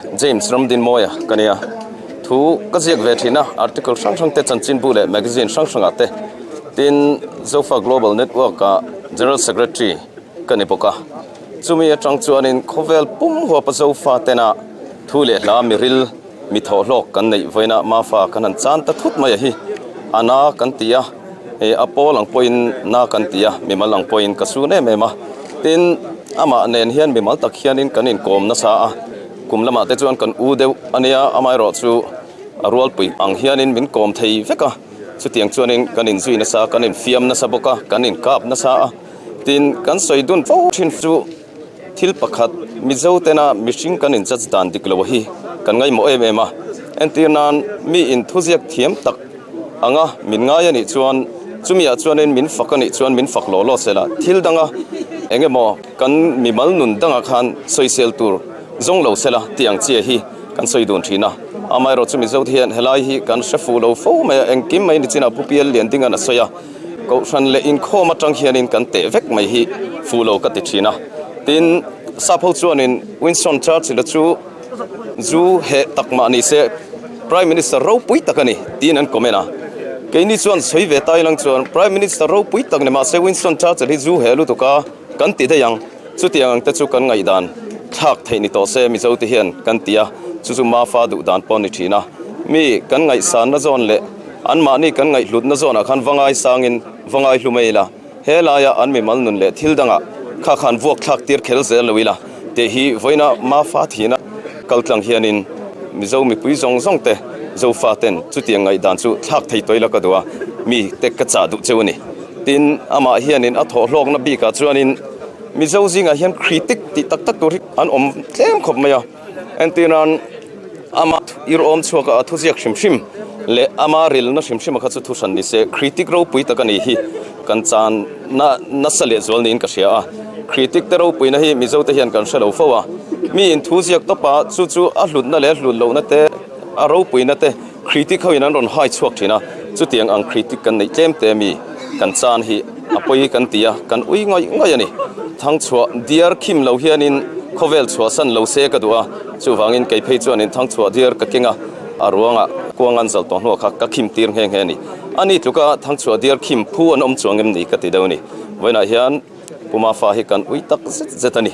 James Ramdinmawia ka nia. Thu ka ziak ve thin a, article hrang hrang te chanchinbu leh magazine hrang hrangah te tin Zofa Global Network ah General Secretary ka ni bawk a. Chumi atang chuanin khawvel pum huapa Zofa tena thu leh hla miril mi thawhhlawk kan neih vawiinah Mafa kan han chan ta thut mai a hi. A na kan ti a, hei a pawl ang pawhin na kan ti a, mimal ang pawhin ka sun em em a. Tin, amah nen hian mimal tak hianin kan inkawm nasa a, kum lamah te chuan kan u deuh a nia, amaherawh chu a rualpui ang hianin min kawm thei vek a. Chutiang chuanin kan inzui nasa, kan infiam nasa bawk a, kan inkap nasa a. Tin, kan sawi dun fo thin chu. Thil pakhat, Mizo tena mihring kan in judge dan dik lo hi kan ngaihmawh em em a. Entir nan mi in thuziak thiam tak anga min ngai a nih chuan chumi ah chuanin min fak a nih chuan min fak law law sela thil danga eng emaw kan mimal nun dangah khan sawisel tur zawng lo sela tih ang chiah hi kan sawi dun thin a. Amaherawh chu Mizo te hian helai hi kan hre fuh lo fo mai a, engkim mai nichinah Pu Pial Liandinga'n a sawi a. Kohhran leh inkhawm atang hianin kan teh vek mai hi fuh lo ka ti thin a. Tin, sap ho chuanin Winston Churchill-a chu zu heh tak mah ni se Prime Minister ropui tak a ni tiin an comment a. Keini chuan sawi ve ta ilang chuan Prime Minister ropui tak ni mah se Winston Churchill hi zu heh lutuk a kan ti daih ang. Chutiang ang te chu kan ngaihdan thlak theih ni tawh se Mizo te hian kan ti a, chu chu Mafa duh dan pawh a ni thin a. Mi kan ngaihsanna zawn leh anmahni kan ngaihhlutna zawnah khan va ngaisangin va ngaihlu mai ila, he laia an mimal nun leh thil dangah kha khan vuak thlak tir kher zel lo ila tih hi vawiina Mafa thihna kaltlang hianin Mizo mipui zawng zawng te Zofa ten chutiang ngaihdan chu thlak thei tawih la ka duh a, mi te ka chah duh cheu a ni. Tin, amah hianin a thawhhlawkna bikah chuanin Mizo zingah hian critic tih tak tak tur hi an awm tlem khawp mai a. Entirnan, ama ir awm chhuaka a thuziak hrim hrim leh ama rilna hrim hrima kha chu thu hran ni se, critic ropui tak a ni hi kan chan na nasa lehzual niin ka hria a. Critic te ropuina hi Mizo te hian kan hre lo fo a. Mi in thuziak tawpa chu chu a hlutna leh a hlut lohna te, a ropuina te, Critic ho in an rawn hai chhuak thin a, chutiang ang critic kan neih tlem te mi kan chan hi a pawi kan ti a, kan ui ngawih ngawih a ni. Thangchhuah diar khim lo hianin khawvel chhuahsan lo se ka duh a, chuvangin kei phei chuanin thangchhuah diar ka keng a, a ruangah kuang an zal tawh hnuah kha ka khim tir nghe nghe a ni. A ni tluka thangchhuah diar khim phu an awm chuang em ni ka ti deuh a ni. Vawiinah hian Puma fa hi kan ui tak zet zet a ni.